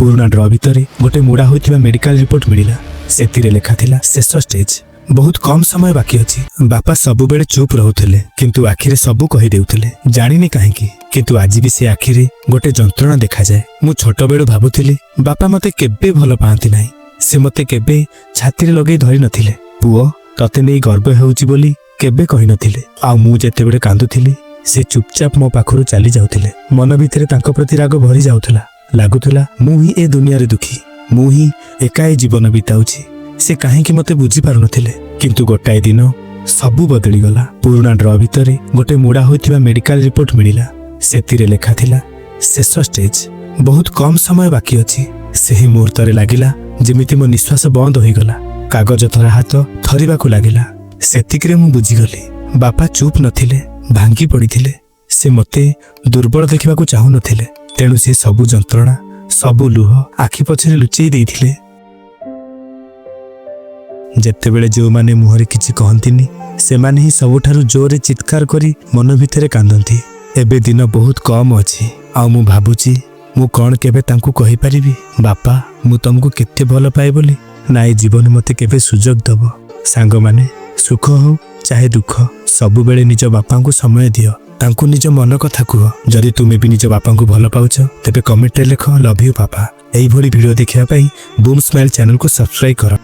ପୁରୁଣା ଡ୍ର ଭିତରେ ଗୋଟେ ମୋଡ଼ା ହୋଇଥିବା ମେଡିକାଲ ରିପୋର୍ଟ ମିଳିଲା। ସେଥିରେ ଲେଖା ଥିଲା, ଶେଷ ଷ୍ଟେଜ୍, ବହୁତ କମ ସମୟ ବାକି ଅଛି। ବାପା ସବୁବେଳେ ଚୁପ୍ ରହୁଥିଲେ, କିନ୍ତୁ ଆଖିରେ ସବୁ କହିଦେଉଥିଲେ। ଜାଣିନି କାହିଁକି, କିନ୍ତୁ ଆଜି ବି ସେ ଆଖିରେ ଗୋଟେ ଯନ୍ତ୍ରଣା ଦେଖାଯାଏ। ମୁଁ ଛୋଟବେଳୁ ଭାବୁଥିଲି, ବାପା ମତେ କେବେ ଭଲ ପାଆନ୍ତି ନାହିଁ। ସେ ମତେ କେବେ ଛାତିରେ ଲଗେଇ ଧରି ନଥିଲେ। ପୁଅ, ତତେ ନେଇ ଗର୍ବ ହେଉଛି ବୋଲି କେବେ କହିନଥିଲେ। ଆଉ ମୁଁ ଯେତେବେଳେ କାନ୍ଦୁଥିଲି, ସେ ଚୁପଚାପ ମୋ ପାଖରୁ ଚାଲି ଯାଉଥିଲେ। ମନ ଭିତରେ ତାଙ୍କ ପ୍ରତି ରାଗ ଭରି ଯାଉଥିଲା। ଲାଗୁଥିଲା, ମୁଁ ହିଁ ଏ ଦୁନିଆରେ ଦୁଃଖୀ, ମୁଁ ହିଁ ଏକା ଏ ଜୀବନ ବିତାଉଛି। ସେ କାହିଁକି ମତେ ବୁଝିପାରୁନଥିଲେ? କିନ୍ତୁ ଗୋଟାଏ ଦିନ ସବୁ ବଦଳିଗଲା। ପୁରୁଣା ଡ୍ର ଭିତରେ ଗୋଟେ ମୋଡ଼ା ହୋଇଥିବା ମେଡିକାଲ ରିପୋର୍ଟ ମିଳିଲା। ସେଥିରେ ଲେଖା ଥିଲା, ଶେଷ ଷ୍ଟେଜ୍, ବହୁତ କମ ସମୟ ବାକି ଅଛି। ସେହି ମୁହୂର୍ତ୍ତରେ ଲାଗିଲା ଯେମିତି ମୋ ନିଶ୍ୱାସ ବନ୍ଦ ହୋଇଗଲା। କାଗଜ ଧରା ହାତ ଥରିବାକୁ ଲାଗିଲା। ସେତିକିରେ ମୁଁ ବୁଝିଗଲି, ବାପା ଚୁପ୍ ନଥିଲେ, ଭାଙ୍ଗି ପଡ଼ିଥିଲେ। ସେ ମୋତେ ଦୁର୍ବଳ ଦେଖିବାକୁ ଚାହୁଁନଥିଲେ। ତେଣୁ ସେ ସବୁ ଯନ୍ତ୍ରଣା, ସବୁ ଲୁହ ଆଖି ପଛରେ ଲୁଚେଇ ଦେଇଥିଲେ। ଯେତେବେଳେ ଯେଉଁମାନେ ମୁହଁରେ କିଛି କହନ୍ତିନି, ସେମାନେ ହିଁ ସବୁଠାରୁ ଜୋରରେ ଚିତ୍କାର କରି ମନ ଭିତରେ କାନ୍ଦନ୍ତି। ଏବେ ଦିନ ବହୁତ କମ୍ ଅଛି ଆଉ ମୁଁ ଭାବୁଛି, ମୁଁ କ'ଣ କେବେ ତାଙ୍କୁ କହିପାରିବି, ବାପା, ମୁଁ ତମକୁ କେତେ ଭଲ ପାଏ ବୋଲି? ନା ଏ ଜୀବନ ମୋତେ କେବେ ସୁଯୋଗ ଦବ? ସାଙ୍ଗମାନେ, ସୁଖ ହଉ ଚାହେ ଦୁଃଖ, ସବୁବେଳେ ନିଜ ବାପାଙ୍କୁ ସମୟ ଦିଅ। ତାଙ୍କୁ ନିଜ ମନ କଥା କୁହ। ଯଦି ତୁମେ ବି ନିଜ ବାପାଙ୍କୁ ଭଲ ପାଉଛ, ତେବେ କମେଣ୍ଟରେ ଲେଖ, "ଲଭ୍ you ବାପା"। ଏଇଭଳି ଭିଡ଼ିଓ ଦେଖିବା ପାଇଁ ବୁମ୍ ସ୍ମାଇଲ୍ ଚ୍ୟାନେଲକୁ ସବସ୍କ୍ରାଇବ୍ କର।